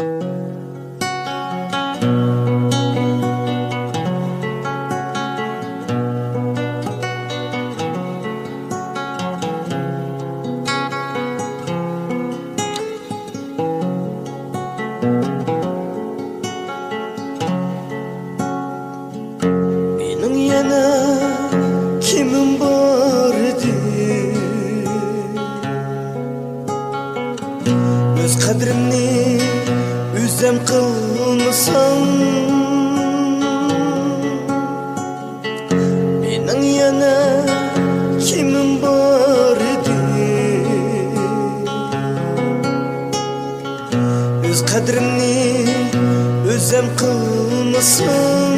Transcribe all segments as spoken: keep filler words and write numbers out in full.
مېنىڭ يەنە كىمىم بار ئىدى؟ ئۆز قەدرىمنى ئۆزۈم قىلمىسام، مېنىڭ يەنە كىمىم بار ئىدى؟ ئۆز قەدرىمنى ئۆزۈم قىلمىسام،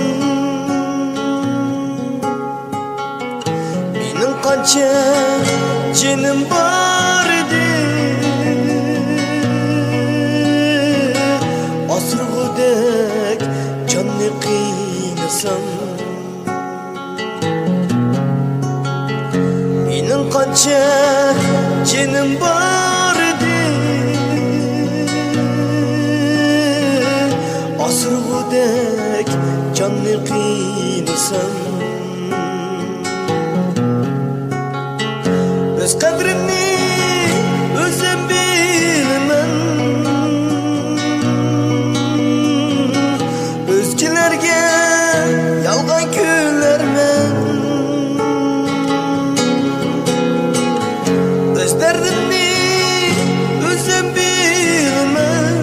مېنىڭ قانچە جېنىم بار ئىدى، ئاسرىغۇدەك جاننى قىينىسام. مېنىڭ قانچە جېنىم بار ئىدى، ئاسرىغۇدەك جاننى قىينىسام. ئۆز قەدرىمنى ئۆزۈم بىلىمەن. ئۆزگىلەرگە يالغان كۈلەرمەن. ئۆز دەردىمنى ئۆزۈم بىلىمەن.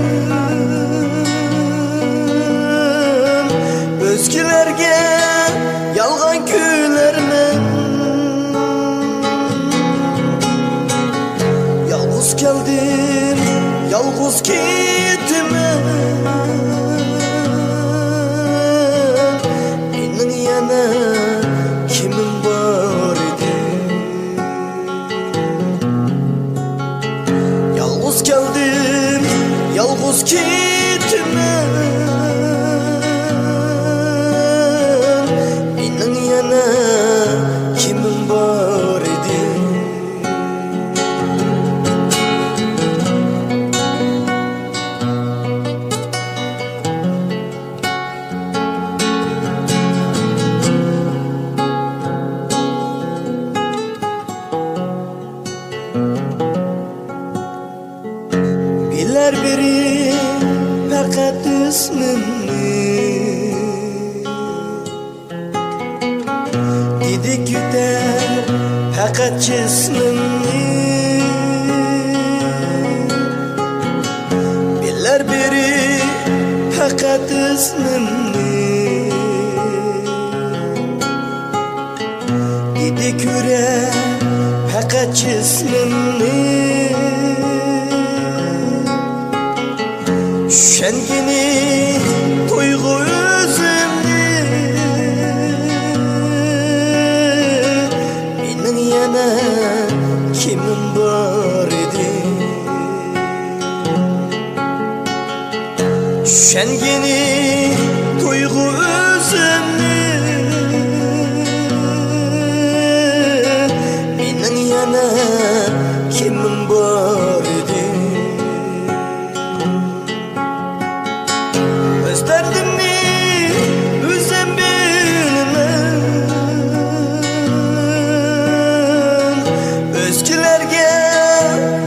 ئۆزگىلەرگە يالغان كۈلەرمەن. يالغۇز كەلدىم، يالغۇز كېتىمەن. مېنىڭ يەنە كىمىم بار ئىدى؟ يالغۇز كەلدىم، يالغۇز كېتىمەن. مېنىڭ يەنە كىمىم بار ئىدى؟ بىلەر بىرى پەقەت ئىسمىمنى، دېدى كۈتەر پەقەت جىسمىمنى. بىلەر بىرى پەقەت ئىسمىمنى، دېدى كۈرەر پەقەت جىسمىمنى. چۈشەنگىنى تۇيغۇ ئۆزۈمنى، مېنىڭ يەنە كىمىم بار ئىدى؟ چۈشەنگىنى تۇيغۇ ئۆزۈمنى، مېنىڭ يەنە كىمىم بار ئىدى؟ ئۆز دەردىمنى ئۆزۈم بىلىمەن. ئۆزگىلەرگە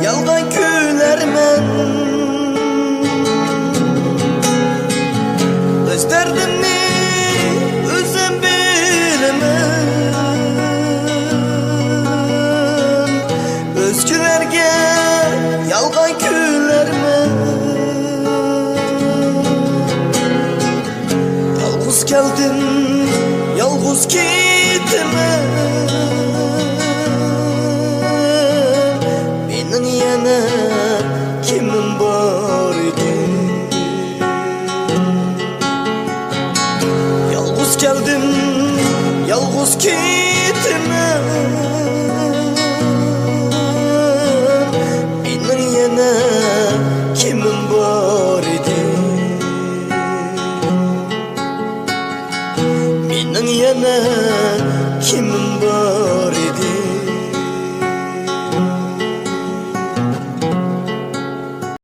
يالغان كۈلەرمەن. ئۆز دەردىمنى ئۆزۈم بىلىمەن. ئۆزگىلەرگە يالغان كۈلەرمەن. يالغۇز كەلدىم، يالغۇز كېتىمەن. مېنىڭ يەنە كىمىم بار ئىدى؟ يالغۇز كەلدىم، يالغۇز كېتىمەن.